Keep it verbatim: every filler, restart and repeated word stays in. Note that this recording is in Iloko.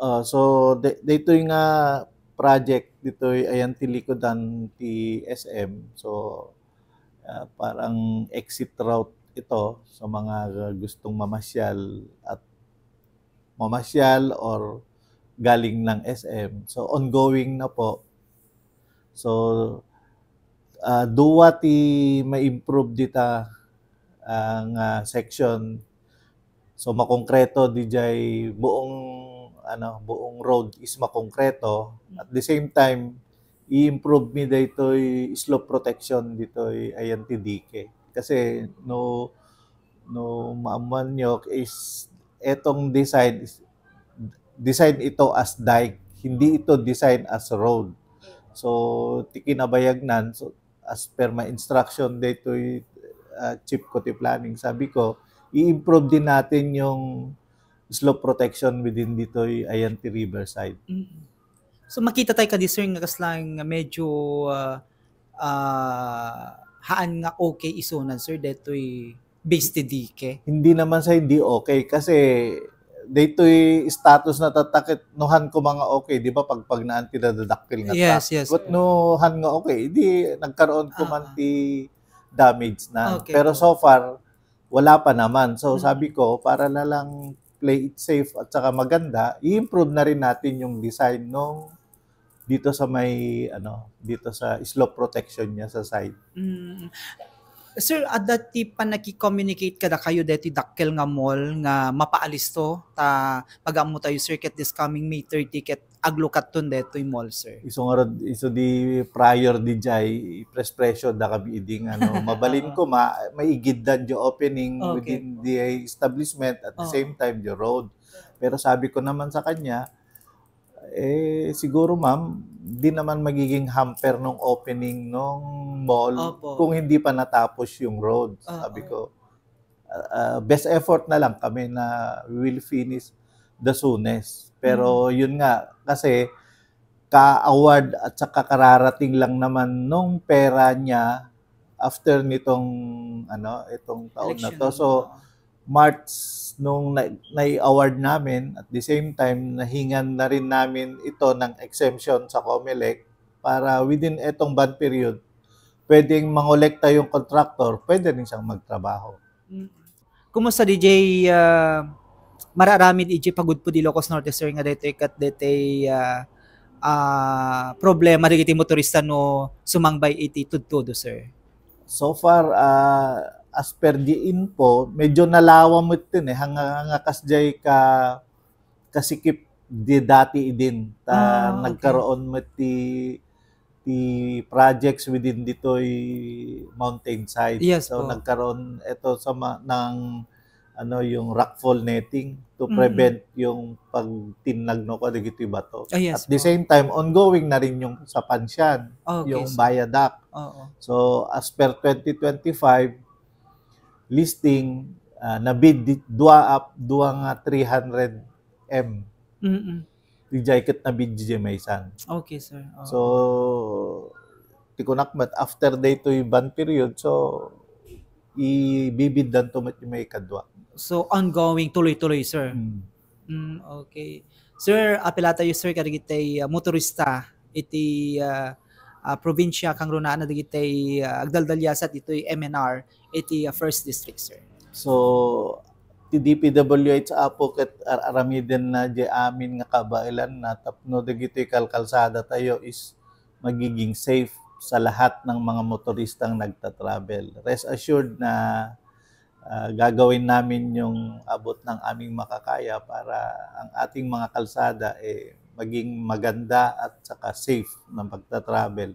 Ah, so, de-, daytoy nga project ditoy ayan ti likudan ti S M. So, ah, parang exit route ito sa mga gustong mamasyal at mamasyal or galing ng S M. So, ongoing na po. So, ah, dua ti ma-improve dita, ah, nga section. So, makongkreto dijay buong, ano, buong road is makongkreto. At the same time, i-improve mi daytoy slope protection ditoy ayan ti dike. Kasi no, no maammuanyo is etong design is, design ito as dike, hindi ito design as road. So, ti kinabayagnan, so, as per my instruction daytoy, ah, chief ko ti planning, sabi ko, i-improve din natin yung slope protection within ditoy ayan ti riverside. Mm. So, makita tayo kadi, sir, nga kasla nga medyo, ah, ah, haan nga okay isunan, sir, detoy base ti dike. Hindi naman sa hindi okay kasi daytoy status na tatakit no han ko mga okay, di ba, pagpagnaan ti nadadakkel nga Yes, truck. Yes, But sir. No han nga okay, di nagkaroon ko man Ah. Ti damage na. Okay Pero po. So far, wala pa naman. So, Mm. Sabi ko, para na lang play it safe at saka maganda, i-improve na rin natin yung design nung dito sa may, ano, dito sa slope protection niya sa side. Mm. Sir, adda ti pannaki-communicate kadakayo deti dakkel nga mall nga mapaalisto ta pag-ammo tayo, sir, ket this coming May thirty ket aglukaton detoy mall, sir? Isu ngarud, isu di prior di jay, i-press-pressure da kami iding, ano, mabalin ko ma-, maigiddan di opening Okay within po. The establishment at the Oo. Same time di road. Pero sabi ko naman sa kanya, eh, siguro, ma'am, di naman magiging hamper nung opening nung mall Opo. Kung hindi pa natapos yung road. Oo. Sabi ko, ah, ah, best effort na lang kami na we will finish the soonest. Pero Mm. Yun nga, kasi ka-award at saka kararating lang naman nung pera niya after nitong, ano, itong taon na Election. To. So, Oo. March nung na-, nai-award namin, at the same time, nahingan na rin namin ito ng exemption sa Comelec para within etong ban period, pwedeng mangolekta yung contractor, pwede rin siyang magtrabaho. Mm. Kumusta D J, ah, mararamid iti pagudpod Ilocos Norte, sir, nga daytoy ket daytoy, ah, ah, problema dagiti motorista no sumangbay iti tudtudo, sir? So far, ah, as per the info, medyo nalawa met din eh. Hanga, hanga kasjay ka, kasikip di dati idin. Ta Ah, okay. Nagkaroon met ti, ti projects within ditoy mountainside. Yes So, po. Nagkaroon ito sa ma-, ng, ano, yung rockfall netting to Mm-mm. Prevent yung pagtinnag no kadagiti bato. Ah, yes At the po. Same time, ongoing na rin yung sa Pansian, Ah, okay, yung sir. Viaduct. Oo. So, as per twenty twenty-five listing, ah, nabid di, dua up, dua nga three hundred M. Mm-mm. Dijay ket nabid dijay maysan. Okay, sir. Oo. So, ti kunak met, after daytoy ban period, so, ibibiddan to met yung may kadwa. So, ongoing, tuloy-tuloy, sir? Mm. Mm, okay. Sir, apela tayo, sir, kadagiti, ah, motorista iti, ah, ah, probinsya, kangrunaan dagiti, ah, agdaldaliasat itoy M N R iti, ah, First District, sir. So, ti D P W H Apo ket ar-, aramiden na di amin nga kabaelan na tapno dagiti kalkalsada tayo is magiging safe sa lahat ng mga motoristang nagta-travel. Rest assured na ah, gagawin namin yung abot ng aming makakaya para ang ating mga kalsada, eh, maging maganda at saka safe ng pagta-travel.